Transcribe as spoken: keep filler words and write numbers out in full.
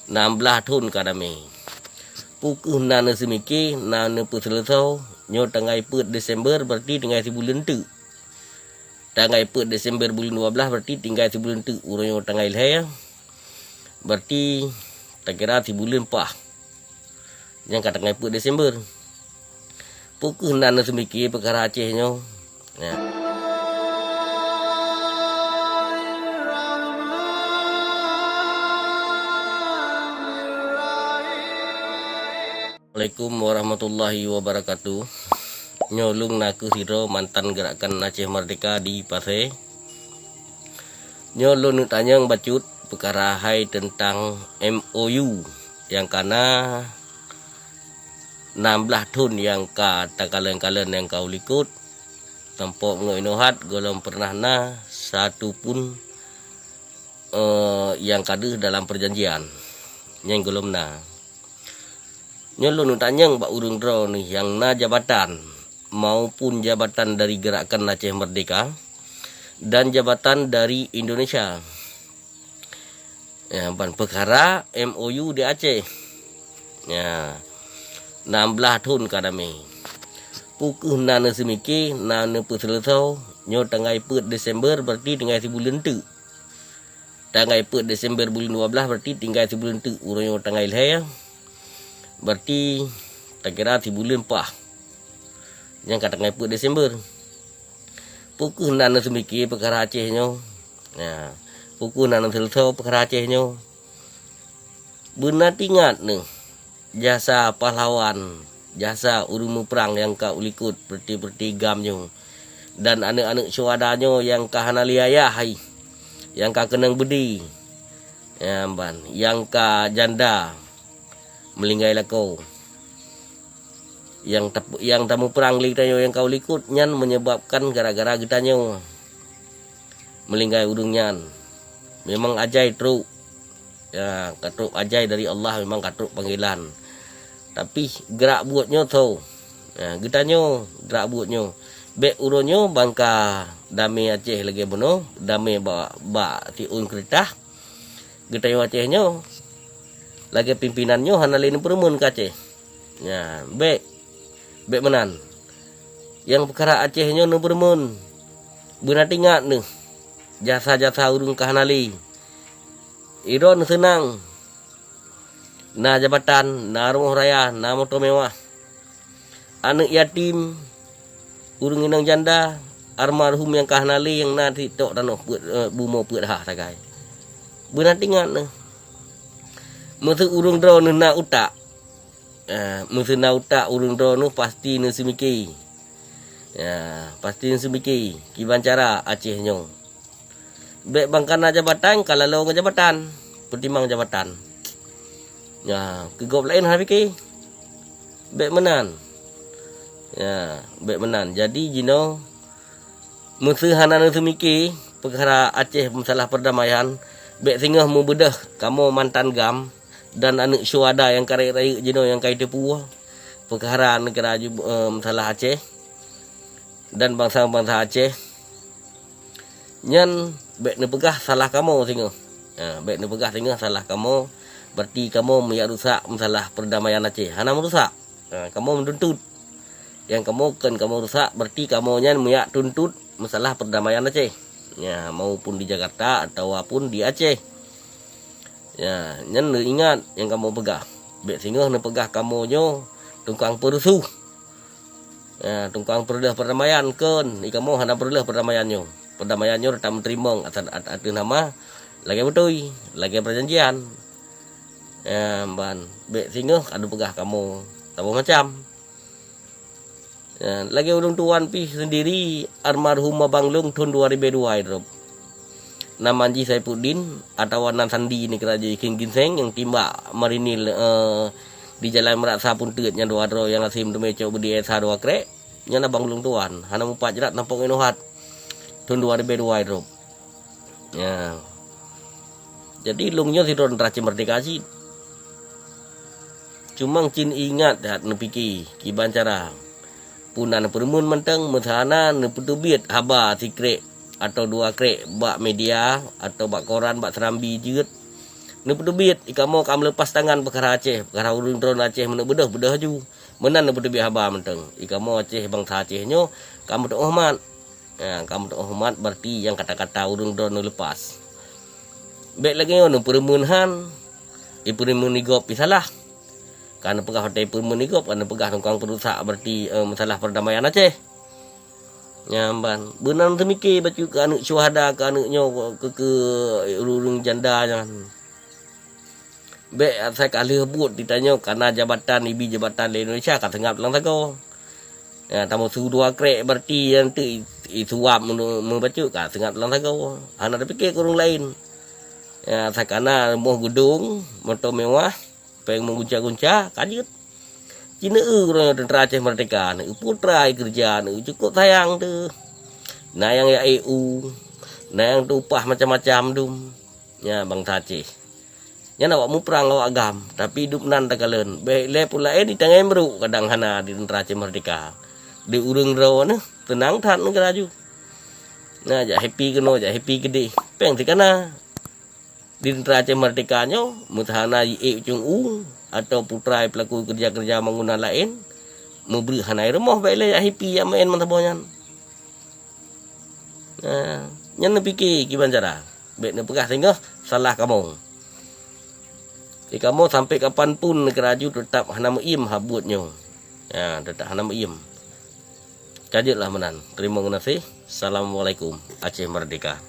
Nam blaih thon ka damé. Peu kheueh na neuseumike, na neupeuseuleusoe, nyoe tanggai peuet Desember, berarti tinggai sibuleuen teuk. Tanggai peuet Desember buleuen dua blaih, berarti tinggai sibuleuen teuk, uroe nyoe tanggai lhèe. Berarti takira sibuleuen paih. Nyang ka tanggai peuet Desember. Peu kheueh na neuseumike peukara Aceh nyoe? Ya. Assalamualaikum warahmatullahi wabarakatuh. Nyoe lôn nakeuh sidroe mantan Gerakan Aceh Merdeka di Pasé. Nyoe lôn neuk tanyong bacut peukara hai teuntang M O U nyang ka na nam blaih thon nyang ka takalon-kalon nyang ka u likot. Tanpa meungoh inoe hat gohlom pernah na satu pun, eh, nyang ka deuh dalam perjanjian. Nyang gohlom na. Nyoe lôn neuk tanyong bak ureuëng droeneuh nyang na jabatan maupun jabatan dari Gerakan Aceh Merdeka dan jabatan dari Indonesia. Ya, ban peukara M O U di Aceh. Ya. Nam blaih thon ka damé. Peu kheueh na neuseumike, na neupeuseuleusoe, nyoe tanggai peuet Desember, berarti tinggai sibuleuen teuk. Tanggai peuet Desember buleuen dua blaih, berarti tinggai sibuleuen teuk, uroe nyoe tanggai lhèe. Berarti takira sibuleuen paih. Nyang ka tanggai peuet Desember. Peu kheueh na neuseumike peukara Aceh nyoe? Ya, peu kheueh na neuseuleusoe peukara Aceh nyoe? Beuna teuingat neuh jasa pahlawan, jasa ureuëng muprang nyang ka u likot peureuti-peureuti GAM nyoe, dan aneuëk-aneuëk syuhada nyoe nyang ka hana lé ayah hai, nyang ka keunong beudé, ya, ban, nyang ka janda meulinggai lakoe. Nyang tap-, nyang tamuprang lé geutanyoe nyang ka u likot nyan meunyeubabkan gara-gara geutanyoe meulinggai ureuëng nyan. Memang ajai trok. Ya, ka trok ajai dari Allah, memang ka trok panggilan. Tapi gerak buet nyoe tho. Ya, geutanyoe gerak buet nyoe. Bék uroe nyoe ban ka damé Aceh lagée bunoe, damé bak, bak siôn keureutah. Geutanyoe Aceh nyoe lagée pimpinan nyoe hana lé neupeureumeun keu Aceh. Nyan, bék. Bék meunan. Nyang peukara Aceh nyoe neupeureumeun. Beuna teuingat neuh jasa-jasa ureuëng ka hana lé. Droeneuh seunang. Na jabatan, na rumoh raya, na moto mewah. Aneuëk yatim, ureuëng inong janda, almarhum nyang ka hana lé nyang na sitok tanoh peuet, eh, bumoe peuet ha sagai. Beuna teuingat neuh. Meuseu ureuëng droeneuh na utak, eh, meuseu na utak ureuëng droeneuh pasti neuseumike. Ya, pasti neuseumike kiban cara Aceh nyoe. Bék ban ka na jabatan, ka laloe ngon jabatan. Peutimang jabatan. Ya, keu gob laén hana pike. Bék meunan. Ya, bék meunan. Jadi jinoe meuseu hana neuseumike peukara Aceh masalah perdamaian, bék singoh meubeudôh kamoe mantan GAM dan aneuëk syuhada nyang ka rayeuk-rayeuk jinoe nyang ka jiteupeue peukara neugara ju-, eh, masalah Aceh dan bansa-bansa Aceh. Nyan bék neupeugah salah kamoe singoh. Ha, bék neupeugah singoh salah kamoe, berarti kamoe meuyak rusak masalah perdamaian Aceh. Hana meurusak. Ha, kamoe meutuntut. Nyang kamoe kheun kamoe rusak, berarti kamoe nyan meuyak tuntut masalah perdamaian Aceh. Ya, maupun di Jakarta atawa pun di Aceh. Ya, nyan neuingat nyang kamoe peugah. Bék singoh neupeugah kamoe nyoe tukang peureusuh. Ya, tukang peureuloh perdamaian kheun, i kamoe hana peureuloh perdamaian nyoe. Perdamaian nyoe tameuteurimong ata-, at-, ateueh nama lagée beutôi, lagée perjanjian. Ya, ban bék singoh ka neupeugah kamoe saboh macam. Ya, lagée ulôn tuan pih sendiri, almarhum abang lôn thon dua ribée dua droe. Nama jih Saifuddin atawa nan Sandi neukira jih King Ginseng nyang timbak marinir, eh, di Jalan Meurasa Punteut nyan dua droe nyang aseum teumé cok beudie sa dua krek. Nyan abang lôn tuan, hana mupat jrat nampok inoe hat. Thon dua ribée dua droe. Ya. Jadi lôn nyoe sidroe teuntara Aceh Merdeka cit. Cuma cit ingat that neupike kiban cara. Puna neupeureumeun mantong meusana neupeuteubiet haba sikrek atau dua krek bak media atau bak koran bak seurambi jeuet. Neupeuteubiet, i kamoe ka meuleupas tangan peukara Aceh, peukara ureuëng droeneuh Aceh meuneuk beudôh, beudôh aju. Meunan neupeuteubiet haba mantong. I kamoe Aceh, bansa Aceh nyoe ka meuteuôh mat. Ya, ka meuteuôh mat berarti nyang kata-kata ureuëng droeneuh lepas. Bék lagée nyoe neupeureumeun han, ipeureumeun igop isalah. Ka neupeugah watée ipeureumeun igop, ka neupeugah tukang peurusak berarti, eh, masalah perdamaian Aceh. Nyan ban. Beunang teumike bacut keu aneuëk syuhada, keu aneuëk nyoe, keu, keu ureuëng janda nyan. Bék asai ka lheueh buet ditanyoe kana jabatan, ibi jabatan lé Indonesia ka seungab lam sagoe. Ya, tameusu dua krek berarti nyan teuk i-, isuap meu-, meubacut ka seungab lam sagoe. Hana tapike keu ureuëng laén. Ya, asai kana rumoh geudong, moto mewah, péng meugunca-gunca, ka jeuet. Jineuk uroe nyoe teuntra Aceh Merdeka, neueu putra keureuja, neueu cukôp sayang teuh. Na nyang jak ék u, na nyang teuupah macam-macam dum. Nyan bansa Aceh. Nyan awak muprang awak agam, tapi dum nan takalon. Bék lé peue laén ditanggai meuruk kadang hana di teuntra Aceh Merdeka. Di ureuëng droeneuh teunang that neugeuraju. Na jak happy keunoe, jak happy keudeh. Péng sikana. Di teuntra Aceh Merdeka nyoe, meuhana jiék ucung u atau putra peulaku keureuja-keureuja bangunan laén, meubreueh hana rumoh bék lé jak happy jak maén meusaboh nyan. Nah, nyan neupike kiban cara. Bék neupeugah singoh salah kamoe. Di kamoe sampai kapan pun neugeuraju teutap hana meuiem haba buet nyoe. Ya, teutap hana meuiem. Ka jeuet lah meunan. Terima kasih. Assalamualaikum. Aceh Merdeka.